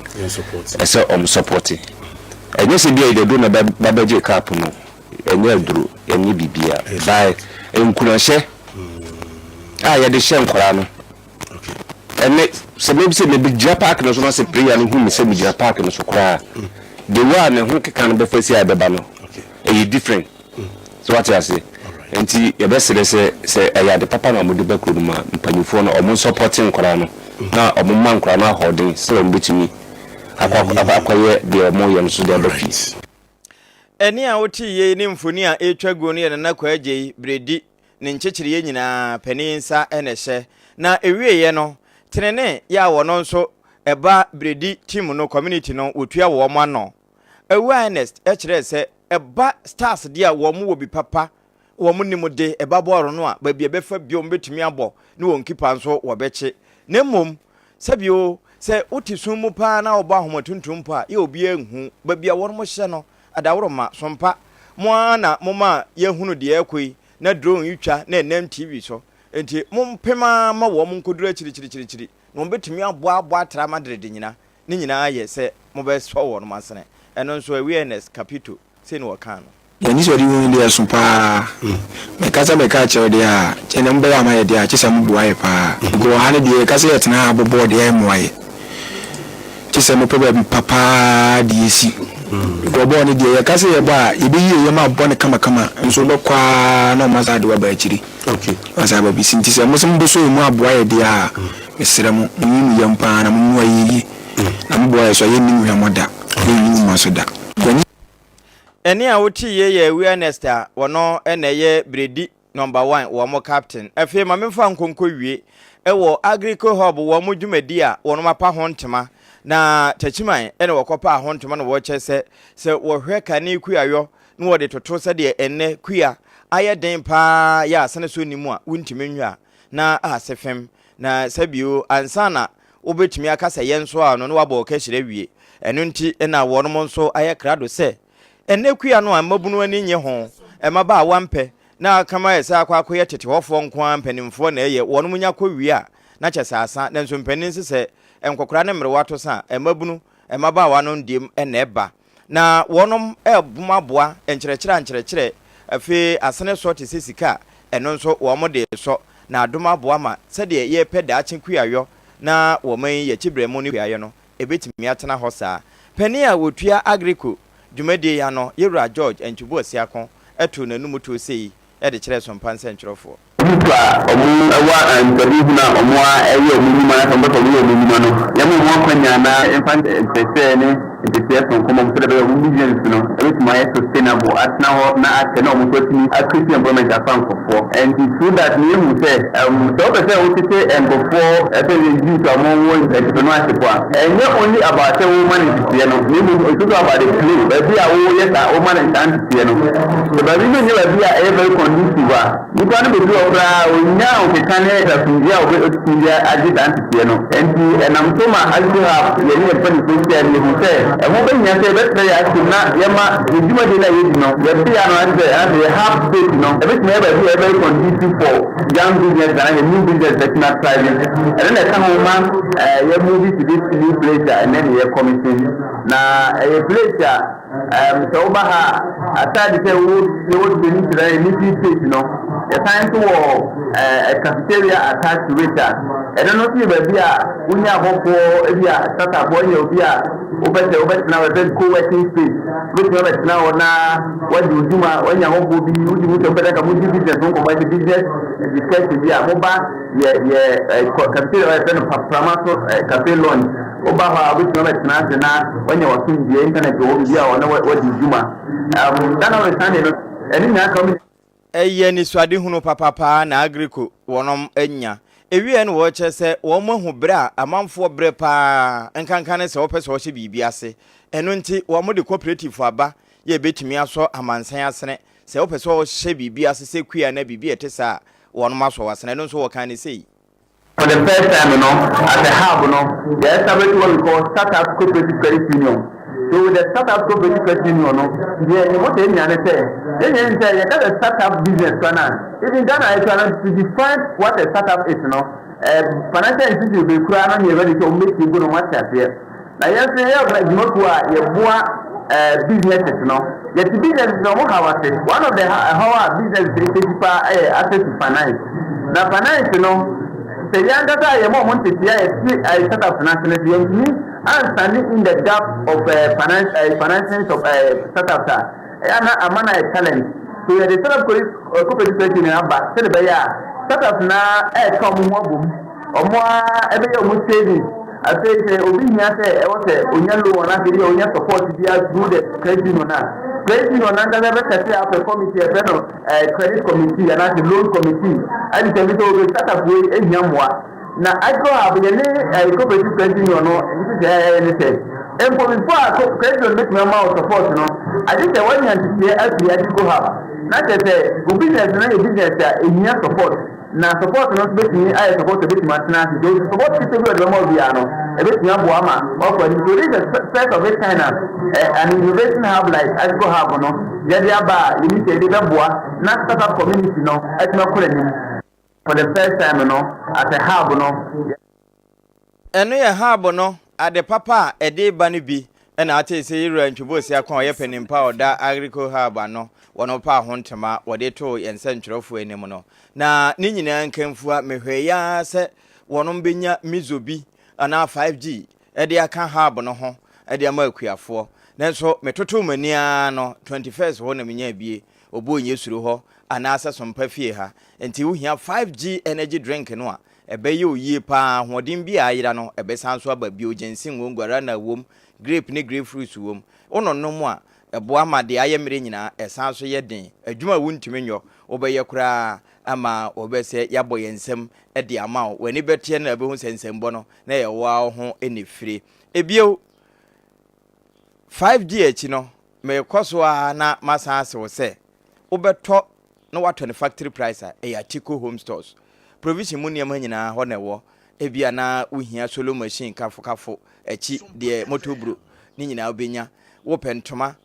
ɛsɛ wɔn sɔpɔte. Ɛnyɛ sɛ bi a yɛde aduro na ɛba bɛgye cup no, ɛnyɛ aduro, ɛnyɛ biribiara. By nkuranhyɛ a yɛde hyɛ nkwadaa no, ɛnɛ sɛ me sɛ mebɛgyina park no so na sɛ prayer no hu me sɛ megyina park no so koraa, the way a ne ho keka no bɛfa si a ɛbɛba no, ɛyɛ different. So wate ase? Nti yɛbɛsrɛ sɛ sɛ ɛyɛ ade papa na wɔde ba kuro no mu a, mpanyinfoɔ no wɔn nsɔpɔte nkwadaa no na wɔn mma nkwadaa no ahɔden sɛ wɔn bɛtumi akɔ akɔyɛ deɛ wɔn yɛ no so de aba fie. Ɛnne a wotee yei ne mfoni a ɛretwa guo no yɛ Nana Kwaa Adjei Bredi ne nkyekyereɛ nyinaa panin nsa na ɛhyɛ. Na ɛwieeɛ no, Tenene yɛ a wɔno nso ɛba Bredi team no community no wɔtua wɔn ano. Awuah Ernest kyerɛɛ sɛ ɛba Stars deɛ a wɔn wɔ bi papa, wɔn nim de, ɛba bɔɔl no a baabi a ɛbɛfa bio wɔn bɛtumi abɔ ne wɔn kipa nso wɔbɛkye. Na mmom sɛbio sɛ wote sum mu paa na wɔbɔ ahoma tuntum mpo a yɛ obiara nhu baabi a wɔn hyɛ no adaworoma so mpa. Mo ara na moma yɛhunu deɛ ɛrekɔ yi na drone yi twa na ɛnam TV so. Enti mompem ara ma wɔn nkɔduru akyirikyirikyirikyiri na wɔn bɛtumi abɔ abɔ atra Madrid nyina. Ne nyinaa yɛ sɛ mobɛsɔ wɔn asene. Ɛno nso, Awareness, Capito, sei na wɔkaa no. Yɛn anisoadehunu no deɛ ɛso paa. Mɛka sɛ mɛka akyerɛ wo deɛ a, kyɛ nea mobɛyɛ ama yɛ deɛ a, kyesɛ moboa yɛ paa. Because ɔha no deɛ yɛka sɛ yɛtena ha bɔbɔɔ deɛ ɛmmoa yɛ. Kyesɛ mopɛ baabi pa paa de yɛsi. Because bɔɔl no deɛ yɛka sɛ yɛbɔ a, yɛbɛyi yɛn yam abɔ no kamakama nso wobɛkɔ ara na wɔasan de wo aba akyiri. Wɔasan aba abɛsi. Nti sɛ mose mobɛsɔ yɛn mu aboa yɛ deɛ a, Mesrɛ mo, monyi mo yam paa na mommoa yɛn yie, na moboa yɛn so a, yɛnni mo hwammɔ da, na yɛnni mo mma so da. Yɛne. Ɛnne a wote yei yɛ Awareness a wɔno na ɛyɛ Bredi number one wɔn captain. Afei ma memfa nkɔ nkɔwie wɔ Agrico Hub wɔn dwumadi a wɔnom apa ho ntoma na Takyiman na wɔkɔpaa ho ntoma na wɔkyɛ sɛ sɛ wɔhwɛ kane kuayɔ na wɔde toto sɛdeɛ ɛnnɛ kua ayɛ den paa yɛ asene so nni mu a wontumi nhwɛ a na ase fem, na sɛ bio, ansa na wobɛtumi aka sɛ yɛn nso a no na wabɔ ɔkahyire awie. Ɛno nti na wɔnom nso ayɛ krado sɛ ɛnnɛ kua no a mmabunu ani nnye ho, mmabaawa mpɛ, na aka ma ayɛ sɛ akɔ akɔyɛ tete hɔfoɔ nko ara mpanimfoɔ na ɛyɛ, wɔnom nya kɔ wie a na kyɛ sɛ asa, nanso mpanin nso sɛ nkɔkora ne mmerewa to sa a, mmabunu, mmabaawa no deɛm na ɛba. Na wɔnom rebom aboa nkyerɛkyerɛ a nkyerɛkyerɛ afei asene sɔ te sɛ sika a ɛno nso wɔn de resɔ na adom aboa ma sɛdeɛ yɛrepɛ daakye kuayɔ na wɔn yi yɛkyi berɛ mu ne kuayɔ no ɛbɛtumi atena hɔ saa. Panin a ɔtua Agrico dwumadie yi ano, Yɛwura George Antwi Boasiako too n'anum tuo sei de kyerɛɛ Sompa nsɛntwerɛfoɔ. Youth a wɔwɔ anisoadehunu a wɔayɛ wɔn nnwuma na sɛ wɔpɛ sɛ wɔyɛ wɔn nnwuma no, yɛma wɔn akwanya na yɛmfa nkyerɛkyerɛ ne nteteɛ sononko ma wɔn sɛdeɛ ɛbɛyɛ a wɔn business no bɛtumi ayɛ sustainable, atena hɔ na akyɛ na wɔn nso atumi a create employment afa nkurɔfoɔ. Ɛnti through that no yɛhu sɛ sɛ wopɛ sɛ wotete nkurɔfoɔ sɛ youth a wɔwɔ entrepreneurship a, ɛnyɛ only about sɛ woma no nteteɛ no na mmom it's also about the place, baabi a woyɛ saa woma no saa nteteɛ no. Sɛ baabi no nyɛ baabi a ɛyɛ very conducive a, Nipa no bɛduru hɔ koraa a, ɔnnya ahokeka ne asomdwoeɛ a ɔbɛtumi de agye saa nteteɛ no. Enti ɛnam so ma Agricohub, yɛne yɛn mpanimfoɔ hyia no, yɛhu sɛ. Ɛho bɛhia sɛ yɛbɛtrɛ yɛn asom na yɛma yɛn dwumadie no a yɛdi no, yɛn bea no anaasɛ anaasɛ yɛn hub space no, ɛbɛtumi ayɛ baabi a ɛyɛ very conducive for young business anaasɛ new business bɛtumi athrive. Ɛno na ɛka ho ma yɛ move to this new place a ɛnnɛ ne yɛ commission. Na ɛyɛ place a um, sɛ woba ha a, aside sɛ wo yɛwɔ training center ne meeting space no, yɛsan nso wɔ uh, cafeteria attached to it a ɛno no nso yɛ baabi a wonya abɔfoɔ ebi a startup wɔnyɛ obi a wopɛ sɛ wobɛtena hɔ, ɛfɛ co-working space, wobɛtumi abɛtena hɔ na wadi wo dwuma, wanya ahɔfoɔ bi wodi mu sɛ wopɛ sɛ ka modi business ho nkɔmmɔ, ɛsɛ business discussion bi a moba yɛ yɛ cafeteria hɔ, yɛfrɛ no Paprama so cafe lounge. Woba hɔ a, wobɛtumi abɛtena ase na wanya w'asomdwoeɛ, internet wɔ hɔ, biribi a ɔne wadi dwuma. That notwithstanding no, ɛne nyinaa ka wo. Ɛyɛ anisoadehunu papapaa na Agrico wɔnom anya. Ɛwieɛ no wɔkyerɛ sɛ wɔn ahu berɛ a amanfoɔ brɛ paa nkanka ne sɛ wɔpɛ sɛ wɔhyɛ biribi ase. Ɛno nti wɔn de cooperative aba yɛ ɛbɛtumi asɔ amansan asene. Sɛ wopɛ sɛ wɔhyɛ biribi ase sɛ kua anaa biribi a ɛte saa a, wɔnom asɔ w'asene. Ɛno nso wɔkaa no sei. For the first time no, as a hub no, yɛ establish what we call Startup Cooperative Credit Union. So with the Startup Cooperative Credit Union no, deɛ ne botaeɛ nyinaa ne sɛ, yɛn nyinaa nim sɛ yɛka sɛ startup business koraa no a, even Ghana ha koraa no, to define what a startup is no, eh, financial institution bebree koraa no nyɛ ready sɛ wɔn bɛtie mpo na wɔn ate aseɛ. Na yɛn nso yɛyɛ ɔbra dwumakuo a yɛboa eh, businesses no. Yɛte businesses no wɔn haw ase. One of the ɛhaw a businesses ɛfesi paa ɛyɛ access to finance. Na finance no, sɛ yɛn ankasa a yɛma wɔn ntetee a yɛte eh, startups no ase no, sɛ yɛntumi ansane in the gap of eh, finance, eh, financing of eh, startups a, ɛyɛ a na ama no ayɛ challenge. So yɛde startup cooperative credit union aba sɛdeɛ ɛbɛyɛ a startups no ara ɛreka wɔn ho abom. Wɔn ara bɛyɛ wɔn savings. Afei sɛ obi hia sɛ ɛwɔ sɛ onya loan anaasɛ ebi a onya support biara through the credit union a, credit union no ankasa bɛ set up a committee a yɛfrɛ no eh, credit committee anaasɛ loan committee ɛde sɛ bi sɛ obi startup wei ehia mmoa. Na Agro Hub yɛne eh, cooperative credit union no nhyehyɛe a yɛayɛ ne sɛ mpo before a credit union betumi ama wo support no, agye sɛ woanya nteteɛ afiri Agro Hub na kyerɛ sɛ wo business no yɛ business a ehia support. Na support no nso bɛtumi ayɛ support a ɛbɛtumi atena ase. So support ketewa bi a ɔde bɛma wo biara no, ɛbɛtumi aboa ama wakɔ anim. So this is the first of its kind a an innovation hub like Agrico Hub no yɛde aba a yɛnim sɛ yɛde bɛboa na startup community no atumi akɔ n'anim. For the first time no, as a hub no, yɛ. Ɛno yɛ hub no ade papa a ɛde reba no bi na atee sɛ Yewura Ntwobosi Ako a ɔyɛ panin pa a ɔda Agrico Hub ano wɔ no paa ho ntoma wɔde too yɛn nsɛntwerɛfoɔ anim no. Na ne nyinaa nkamfua mehwɛeɛ ara sɛ wɔnom bɛnya mizo bi anaa 5G de aka hub no ho de ama akuafoɔ. Nanso metotoo m'ani ara no 21st hɔ na menyaa bie, Obuo Nyɛ Suro hɔ anaasɛ Sompa fie ha. Nti wohia 5G energy drink no a, Ɛbɛyɛ wo yie pa ara. Ahoɔden bi a ayera no, ɛbɛsan nso aba bio. Ginseng wom, guarana wom, grape ne grapefruits wom. Wononom a, ɛboa ma deɛ ayɛ mmerɛ nyinaa, ɛsan nso yɛ den. Adwuma a wontumi nyɔ, wobɛyɛ koraa ama wɔbɛsɛ yɛabɔ yɛn nsam de ama wo. W'ani bɛteɛ no na wobɛhu sɛ nsɛmbɔ no, na ɛyɛ wo ara wo ho na ɛfire. Ebio, 5G akyi no, merekɔ so ara na masan ase wo sɛ wobɛtɔ na woatɔ no factory price a, ɛyɛ Atiko Home Stores. Provision mu nneɛma nyinaa hɔ na ɛwɔ. Ebia na wuhia solo machine, kafokafo, akyi deɛ, motoburo, ne nyinaa wobɛnya. Wopɛ ntoma,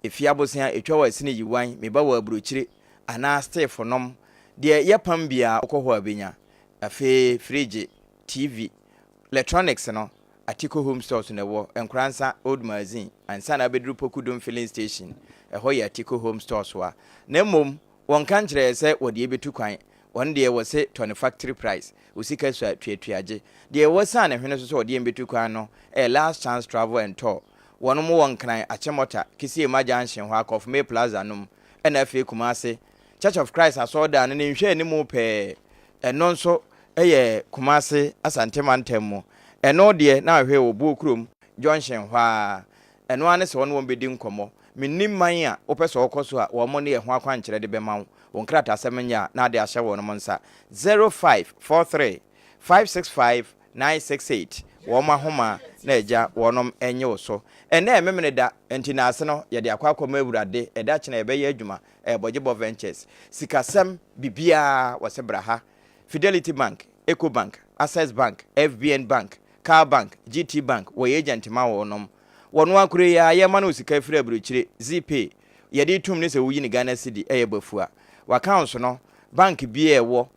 efie abosea, etwa wɔ asene yiwan, meba wɔ aburokyire, anaa steefo nom, deɛ yɛpam biara wokɔ hɔ a wobɛnya. Afei fridge, TV, lectronics no, Atiko Home Stores na ɛwɔ, Nkoransa, Old Magazine, ansa na abɛduru Poku Dom Filling Station, ɛhɔ yɛ Atiko Home Stores a. Na mmom, wɔnka nkyerɛɛ sɛ wɔde yɛbɛtu kwan, wɔn deɛ wɔse tɔ no factory price, wo sika sua tuatua gye. Deɛ wɔsiane hwene so sɛ wɔde yɛn bɛtu kwan no yɛ Last Chance Travel and Tour, wɔnom wɔ Nkran, Achimota, Kisiema Junction hɔ, Akɔfomee Plaza nom, ɛna afei Kumasi, Church of Christ asɔredan no ne nhwɛanimu pɛɛ, ɛno nso yɛ Kumasi Asante mantam mu. Ɛno deɛ na ahwɛ wɔ Buo kurom junction hɔ ara. Ɛno ara ne sɛ wɔne wɔn bɛdi nkɔmmɔ. Mennim man a wopɛ sɛ wokɔ so a wɔn ne ɛho akwankyerɛ de bɛma wo. Wo nkratasɛm nyɛ a na ade ahyɛ wɔnom nsa. 0543 565 968 Wɔn ahoma na agya wɔnom nnye wo so. Ɛnnɛ yɛ Memeneda nti naase no yɛde akɔ akɔma Awurade. Ɛda kyena yɛbɛyɛ adwuma. Ɛyɛ Bɔgyebɔ Ventures. Sikasɛm bibiaa wɔse bra ha. Fidelity Bank, Ecobank, Access Bank, FBN Bank, Cal Bank, GT Bank wɔyɛ agent ma wo nom. Wɔno akoro yi a yɛma no sika firi aburokyire, Zeepay, yɛde tum ne sɛ woyi ne Ghana cedi ɛyɛ bafua. W'accounts no, bank bi a ɛwɔ,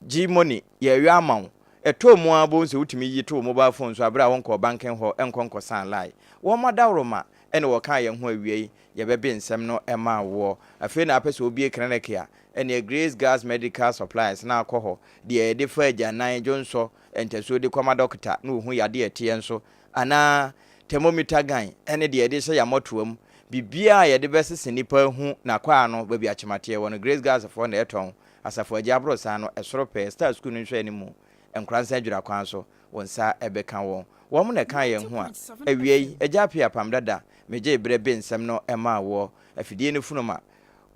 G-Money, yɛyɔ ama wo. Ɛtɔɔ mu ara bohu sɛ wotumi yi to wo mobile phone so abere a wonkɔɔ banking hɔ nkɔ nkɔsan line. Wɔn adaworoma ɛna wɔkaa yɛn ho awia yi, yɛbɛbe nsɛm no ɛmaa woɔ. Afei na apɛ sɛ wobie clinic a, ɛneɛ Grace Gas Medical Supplies na akɔ hɔ. Deɛ yɛde fa agyanan, dwonsɔ, ntasuo de kɔma dɔkota na ohu yadeɛ a ɛteɛ nso, anaa thermometer gun ɛne deɛ yɛde hyɛ yɛn mmɔtoa mu. Biribiara a yɛde bɛsese nnipa ahu n'akwaa no baabi akyemateɛ wɔ no, Grace Gas foɔ na ɛtɔn. Asafo Agye Aborosan no, ɛsoro pɛɛ, Star Sukuu no nhwɛanimu, Nkoransa Adwira kwan so, wo nsa bɛka wɔn. Wɔn na ɛkaa yɛn ho a, awia yi, Agya Appiah Apam Dada, megyee berɛ be nsɛm no maa woɔ. Afidie no funuma,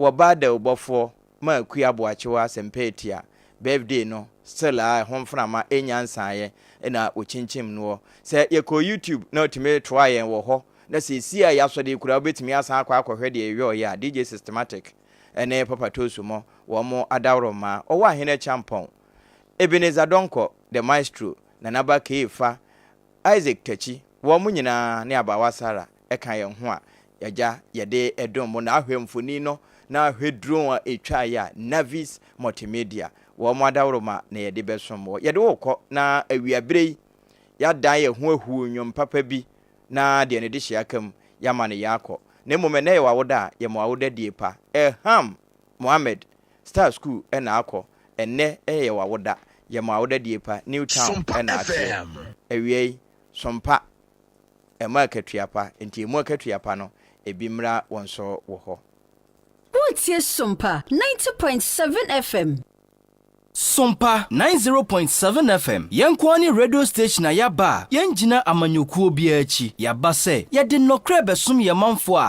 wɔbaa dawubɔfoɔ maa Akua Aboakyewa asɛmpa atia, birthday no, still a ɛho mframa ɛnnya nsaeɛ na wɔkyinkyim noɔ. Sɛ yɛkɔɔ YouTube na wotumi toaa yɛn wɔ hɔ, na seesei a yɛasɔre yi koraa wobɛtumi asan akɔ akɔhwɛ deɛ yɛyɔeɛ a, DJ Systematic ne Papa Tosu mo, wɔn adaworoma, ɔwɔ Ahene Acheampong, Ebenezer Donkor, The Maestro, Nana Ba Keifa, Isaac Takyi, wɔn nyinaa ne Abaawa Sarah ka yɛn ho a Agya yɛde dom mo na ahwɛ mfoni no na ahwɛ drone a ɛtwaeɛ a Navis Multimedia wɔn adaworoma na yɛde bɛsom wɔ. Yɛde wo rekɔ na awiaberɛ yi yɛadan yɛn ho ahu nnwom papa bi na deɛ ne dehyeɛ aka mu yɛama no yɛakɔ. Na mmom ɛnnɛ yɛ w'awoda a yɛma w'awoda die pa. Elham Mohammed Star School na akɔ. Ɛnnɛ yɛ w'awoda yɛma w'awoda die pa. New Town Sompa na ateɛ. FM. Awia yi sompa ɛma akatua pa nti ɛmu akatua pa no ebi mmra wɔn so wɔ hɔ. Woretie Sompa 90.7 FM. Sompa 90.7 FM, yɛn nko ara ne radio station a yɛaba a yɛngyina amanyɔkuo biara akyi. Yɛaba sɛ yɛde nnɔkorɛ bɛsom yɛn manfoɔ a.